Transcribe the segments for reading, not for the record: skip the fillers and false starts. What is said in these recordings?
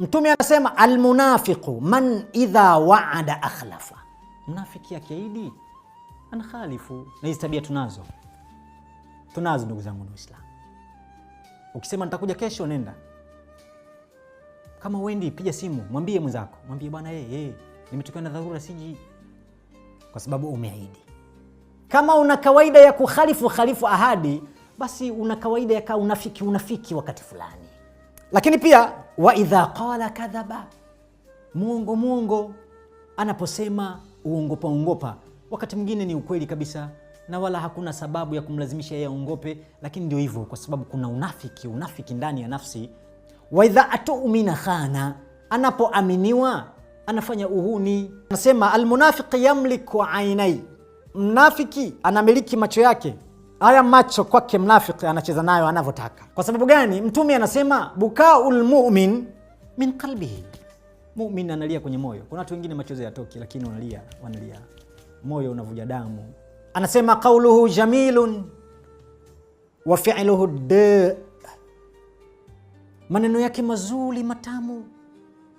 Mtume anasema almunafiqu man idha waada akhlafa, mnafiki akiahidi anakhalifu. Na hizi tabia tunazo, tunazo ndugu zangu Waislamu. Ukisema nitakuja kesho, nenda. Kama uendi, piga simu, mwambie mwenzako, mwambie bwana, hey, hey, nimetokea na dharura, siji, kwa sababu umeahidi. Kama una kawaida ya kukhalifu khalifu ahadi, basi una kawaida ya kaa unafiki unafiki wakati fulani. Lakini pia wa idha qala kadhaba, muongo muongo, anaposema uongopa ongopa, wakati mwingine ni ukweli kabisa na wala hakuna sababu ya kumlazimisha yeye aongope, lakini ndio hivyo, kwa sababu kuna unafiki unafiki ndani ya nafsi. Wa idha atumina khana, anapoaminiwa anafanya uhuni. Anasema almunafiqi yamliku ainai, mnafiki anamiliki macho yake. Haya macho kwake mnafiki anacheza nayo anavyotaka. Kwa sababu gani? Mtume anasema bukaul mumin min qalbihi, mumin analia kwenye moyo. Kuna watu wengine machozi yatoki, lakini wanalia, wanalia, moyo unavuja damu. Anasema qauluhu jamilun wa fi'luhu da, maneno yake mazuri matamu,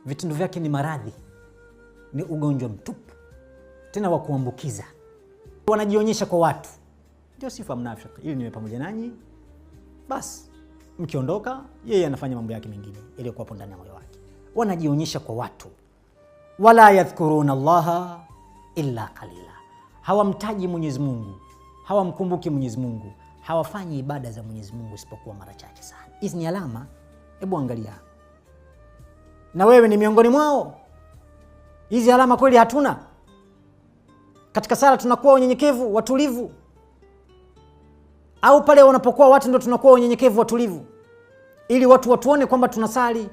vitendo vyake ni maradhi, ni ugonjwa mtupu, tena wa kuambukiza. Wanajionyesha kwa watu, ndio sifa mnafiki. Ili niwe pamoja nanyi, basi mkiondoka, yeye anafanya mambo yake mengine yaliyokuwapo ndani ya moyo wake. Wanajionyesha kwa watu, wala yadhkuruna Allaha illa qalila, hawamtaji Mwenyezi Mungu, hawamkumbuki Mwenyezi Mungu, hawafanyi ibada za Mwenyezi Mungu isipokuwa mara chache sana. Hizi ni alama, hebu angalia, na wewe ni miongoni mwao. Hizi alama kweli hatuna? Katika sala tunakuwa wanyenyekevu, watulivu, au pale wanapokuwa watu ndo tunakuwa wanyenyekevu, watulivu, ili watu watuone kwamba tunasali,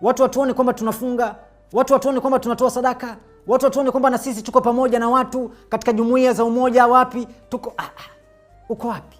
watu watuone kwamba tunafunga, watu watuone kwamba tunatoa sadaka, watu watuone kwamba na sisi tuko pamoja na watu katika jumuiya za umoja. Wapi tuko? Uko wapi?